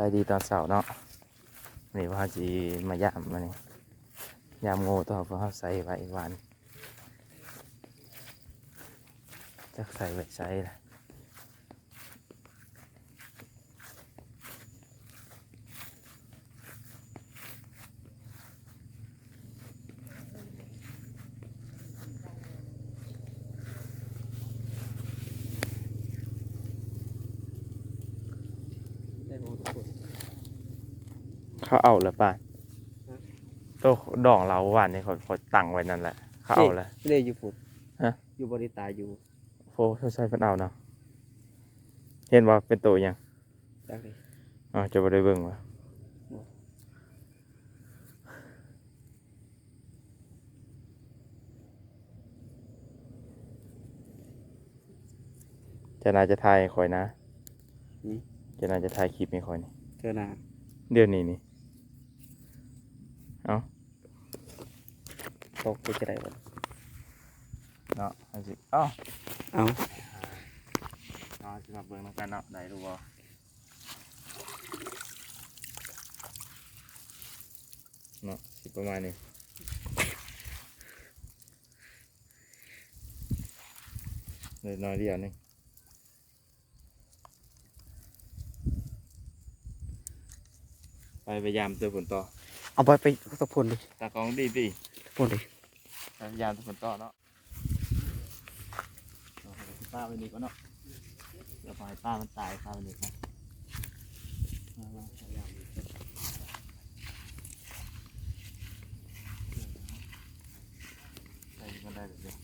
ສະບາຍດີຕອນເຊົ້າເນາະ ນີ້ພວກເຮົາຊິມາຢາມ ອັນນີ້ ຢາມໂງ່ຕົວພວກເຮົາໃສ່ໄວ້ວານ ຈັກໃສ່ໄວ້ໃສລະ. ເຂົາເອົາແລ້ວປານ ໂຕດອງລາວວານນີ້ ຂ້ອຍ ຂ້ອຍຕັ້ງໄວ້ນັ້ນແຫຼະ ເຂົາເອົາແລ້ວ ເດ້ຢູ່ພຸ້ນ ຮະ ຢູ່ບໍລິຕາຢູ່ ໂອ້ ສົງໄສເພິ່ນເອົາເນາະ ເຫັນບໍ່ເປັນໂຕຫຍັງ ຈັກເດ້ ອ້າວ ເຈົ້າບໍ່ໄດ້ເບິ່ງຫວາ? ບໍ່ ເຈົ້າໜ້າຈະຖ່າຍໃຫ້ຂ້ອຍນະ ອືມ ເຈົ້າໜ້າຈະຖ່າຍຄລິບໃຫ້ຂ້ອຍນີ້ ເທື່ອໜ້າ ດຽວນີ້ນີ້ ເອົ້າ ຕົກໄປຈະໄດ້ບໍ່ເນາະ ເອົາຊິ ເອົ້າ ເອົາ ເຮົາຊິມາເບິ່ງນຳກັນເນາະ ໄດ້ຫຼືບໍ່ເນາະ ຊິປະມານນີ້ ໄດ້ໜ້ອຍດຽວໜຶ່ງ. ໄປ ໄປຢາມຕົວພຸ້ນຕໍ່ ເອົາໄປ ໄປຕົວພຸ້ນດິ ຕາກອງດີຕິ ຕົວພຸ້ນດິ ໄປຢາມຕົວພຸ້ນຕໍ່ເນາະ ເອົາປາໄວ້ນີ້ກ່ອນເນາະ ດຽວປາ ໃຫ້ປາມັນຕາຍ ປາໄວ້ນີ້ກ່ອນ. ໃສ່ມັນໄດ້ເລີຍ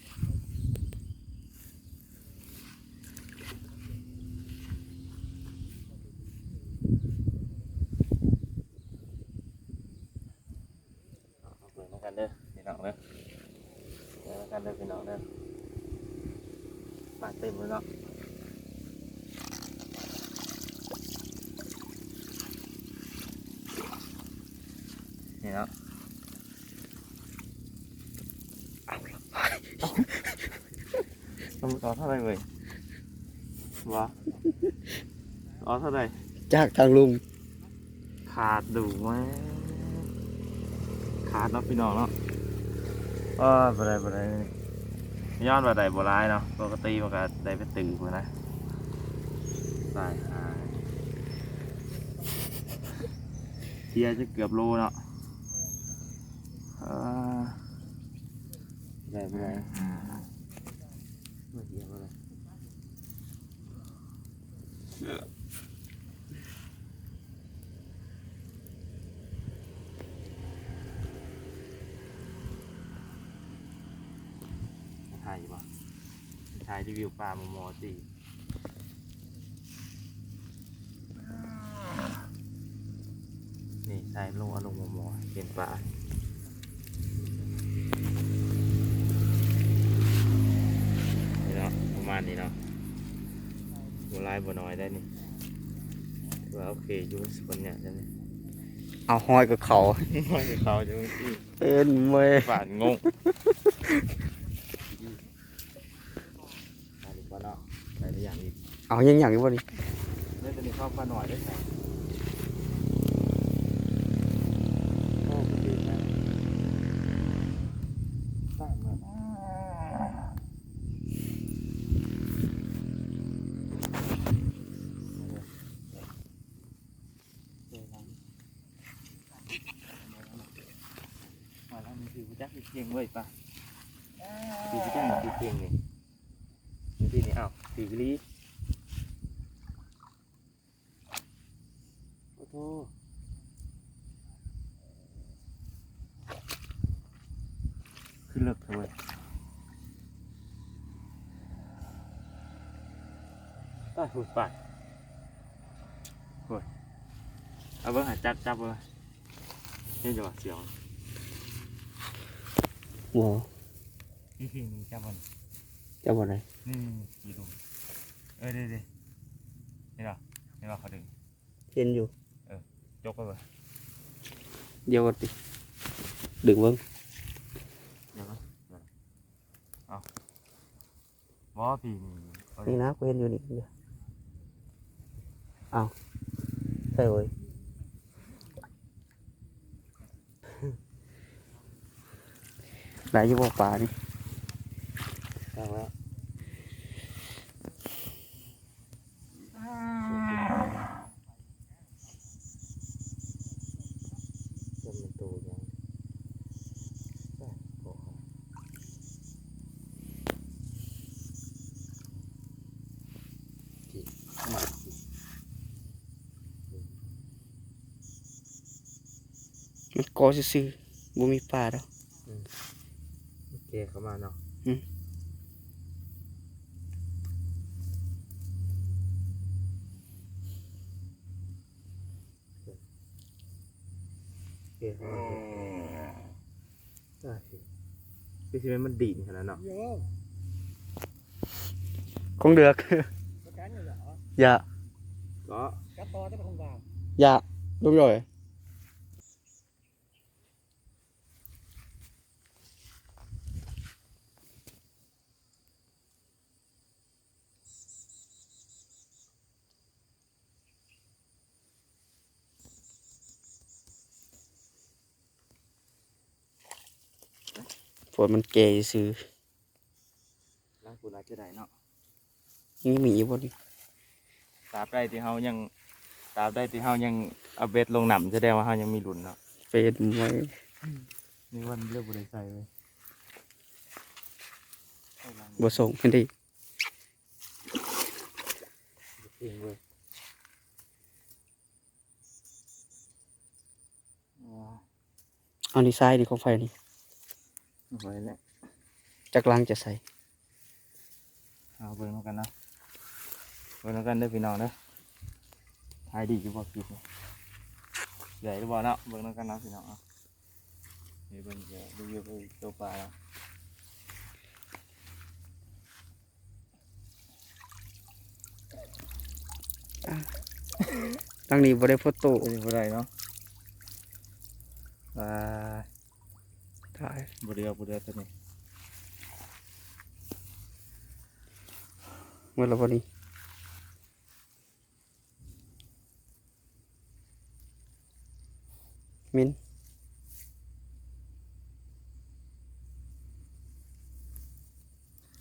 ເບິ່ງນຳກັນເດີພີ່ນ້ອງເດີ ເບິ່ງນຳກັນເດີພີ່ນ້ອງເດີ ປາເຕັມເລີຍເນາະ ນີ້ເນາະ ເອົາລະ ເອົາເທົ່າໃດເວີຍ ວ່າ ເອົາເທົ່າໃດ ຈາກທາງລຸງ ຂາດດູແມ່ ຂາດເນາະພີ່ນ້ອງເນາະ ເອີ ບໍ່ໄດ້ ບໍ່ໄດ້ ຍ້ອນວ່າໄດ້ບໍ່ຫຼາຍເນາະ ປົກກະຕິມັນກະໄດ້ເປັນຕື້ພຸ້ນນະ ສາຍຫາ ເສຍຈະເກືອບໂລເນາະ ເອີ ໄດ້ ບໍ່ໄດ້ ເສຍບໍ່ໄດ້. ຖ່າຍຢູ່ບໍ່? ຖ່າຍຣີວິວປາໝໍໆຕິ. ນີ້ ຖ່າຍລົງ ເອົາລົງໝໍໆ ເຫັນປາ. ນີ້ເນາະ ປະມານນີ້ເນາະ ບໍ່ຫຼາຍບໍ່ໜ້ອຍໄດ໋ນີ້ ຖືວ່າໂອເຄຢູ່ ສ່ວນໃຫຍ່ຈະນີ້ ເອົາ ຫ້ອຍກັບເຂົາ ຫ້ອຍກັບເຂົາຈະມີ ເອີ້ນເມຍ ບາດງົງ. ອັນນີ້ກ່ອນເນາະ ໄປໄດ້ຢ່າງອີກ ເອົາ ຍັງ ຍັງຢູ່ບໍ່ນີ້? ເດີ ຕົວນີ້ເຂົ້າປາໜ້ອຍເດີ ໂອ້ ບໍ່ຖືກນະ ຕາຍເໝິດ. ມາແລ້ວ ມັນຖືກຈັກອີກເພງເວີຍປະ ຖືກຈັກອີກເພງນີ້ ທີ່ນີ້ ອ້າວ ຖືກອີ່ຫຼີ ໂອ້ໂທ ຄືເລິກແທ້ເວີຍ. ໄປພຸ້ນ ໄປ ໂອ້ຍ ເອົາເບິ່ງ ໃຫ້ຈັບ ຈັບເບິ່ງ ເຫັນຢູ່ບໍ່ ສຽວ ບໍ່ ນີ້ ນີ້ ນີ້ ຈັບມັນ ຈັບບໍ່ໄດ້ ນີ້ ນີ້ ນີ້ ຢູ່ລຸ່ມ ເອີ ເດ້ ເດ້ ເຫັນບໍ່ ເຫັນບໍ່ ເຂົາດຶງ ເຫັນຢູ່ ເອີ ຈົກໄປເບິ່ງ ດຽວກ່ອນຕິ ດຶງເບິ່ງ ດຽວກ່ອນ ເອົາ ບໍ່ ພີ້ ນີ້ ນີ້ນະ ກູເຫັນຢູ່ນີ້ ເອົາ ໃສ່ເວີຍ ໄດ້ຢູ່ບໍ່ປານີ້? ຕັ້ງແລ້ວ ເປັນໂຕຫຍັງ? ມັນເກາະຊື່ໆ ບໍ່ມີປາດອກ. ອືມ ແກ່ເຂົ້າມາເນາະ. ອືມ ແກ່ເຂົ້າມາ. ອ່າ ຄືຊິແມ່ນມັນດີນຂະໜາດເນາະ. ຄົງເລືອກ ຢ່າ ເກາະ ຢ່າ ລຸງໂດຍ. ໂພດມັນແກ່ຊື່. ຫຼັງພຸ້ນອາດຈະໄດ້ເນາະ. ຍັງມີອີກບໍ່ນີ້? ຕາບໃດທີ່ເຮົາຍັງ ຕາບໃດທີ່ເຮົາຍັງເອົາເບັດລົງນ້ຳ ສະແດງວ່າເຮົາຍັງມີລຸ້ນເນາະ. ເປັນໄວ້ ນີ້ວັນເລີຍບໍ່ໄດ້ໃສ່ເລີຍ. ບໍ່ສົ່ງໃຫ້ເດ້. ເກັ່ງເວີຍ. ເອົານີ້ຊາຍນີ້ຂອງໃຜນີ້? ຂອງຂ້ອຍແຫຼະ. ຈັກຫຼັງຈະໃສ່? ເອົາເບິ່ງນຳກັນເນາະ ເບິ່ງນຳກັນເດີພີ່ນ້ອງເດີ. ຖ່າຍດີຢູ່ບໍ່ຄລິບນີ້? ໃຫຍ່ຫຼືບໍ່ເນາະ? ເບິ່ງນຳກັນເນາະພີ່ນ້ອງເນາະ. ນີ້ເບິ່ງ ເບິ່ງ ເບິ່ງໂຕປາແລ້ວ. ອ່າ ຫຼັງນີ້ບໍ່ໄດ້ໂພໂຕ້ ໂອ້ຍ ບໍ່ໄດ້ເນາະ. ອ່າ ຕາຍ ບໍ່ເຫຼືອ ບໍ່ເຫຼືອຕົວນີ້. ໝົດແລ້ວບໍ່ນີ້? ເໝັນ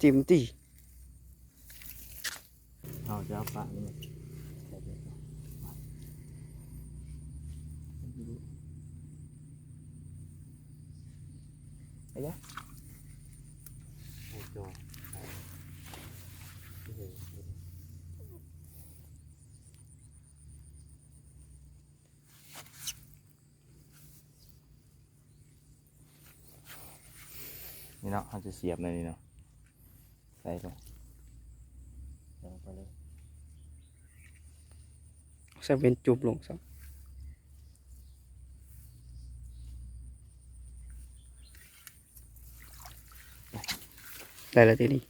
ຈິ້ມຕິ. ເຮົາຈະເອົາປານີ້ ໄອ້ຍະ ໂອ້ໂຈ. ນີ້ເນາະ ເຮົາຈະສຽບໃນນີ້ເນາະ ໃສ່ໄປ ໃສ່ລົງໄປເລີຍ. ໃສ່ເວັນຈຸບລົງຊະ. ໄດ້ແລ້ວຕິນີ້?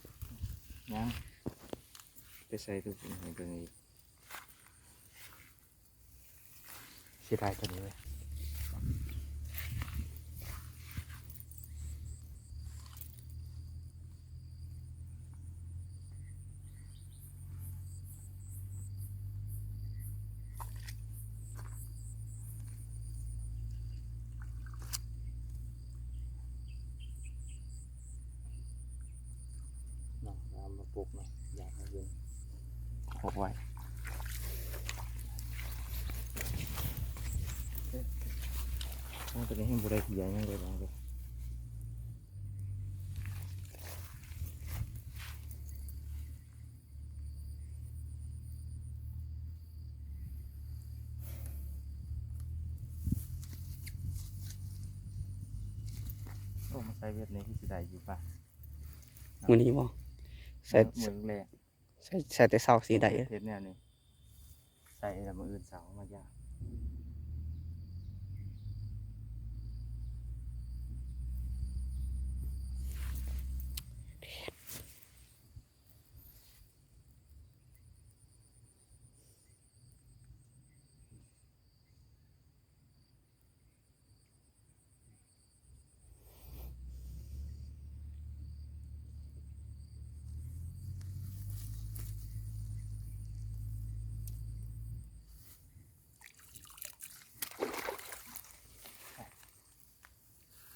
ຍັງ ໄປໃສ່ຕົວນີ້ ໃຫ້ຕົວນີ້. ເສຍດາຍຕົວນີ້ເວີຍ. ເນາະ ເອົາມາປຸກເນາະ ຢາກໃຫ້ເຫັນ ປົກໄວ້. ໂອ້ ຕົວນີ້ຍັງບໍ່ໄດ້ເຫຍຫຍັງເລີຍ ລອງເບິ່ງ. ໂອ້ ມາໃສ່ເວັດນີ້ຄືຊິໄດ້ຢູ່ປະ? ມື້ນີ້ບໍ່? ໃສ່ ມື້ແລກ ໃສ່ ໃສ່ແຕ່ເຊົ້າຊິໄດ້. ເຮັດແນວນີ້ ໃສ່ແລ້ວມື້ອື່ນເຊົ້າມາຢາມ.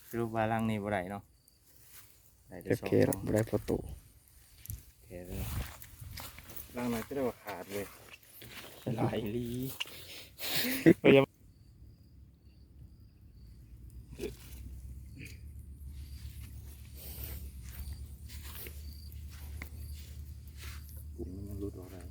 ສະຫຼຸບວ່າຫຼັງນີ້ບໍ່ໄດ້ເນາະ. ໄດ້ ເກັບ ສອງ ເຄ ໂຕ ບໍ່ໄດ້ພໍໂຕ ເຄເລີຍ ຫຼັງນັ້ນຈະໄດ້ວ່າຂາດເລີຍ ຫຼາຍອີ່ຫຼີ. ກຸ້ງມັນຍັງຫຼຸດອອກໄດ້.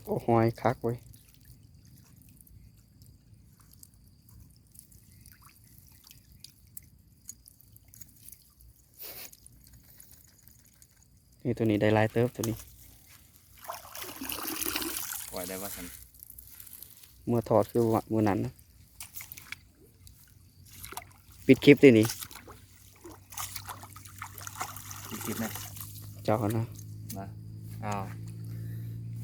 ໂອ້ ຫອຍຄັກເວີຍ. ນີ້ ໂຕນີ້ໄດ້ຫຼາຍເຕີບ ໂຕນີ້ ປ່ອຍໄດ້ບໍ່ຊັ້ນ? ເມື່ອທອດຄືວ່າມື້ນັ້ນນະ. ປິດຄລິບຕິນີ້ ປິດຄລິບນະ ເຈົ້າຫັ້ນນະ ມາ ເອົາ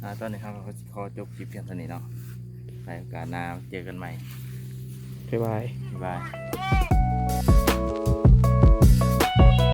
ອ່າ ຕອນນີ້ເຮົາກໍຂໍຈົບຄລິບພຽງເທົ່ານີ້ເນາະ ໃນໂອກາດໜ້າເຈີກັນໃໝ່ ບາຍບາຍ ບາຍບາຍ.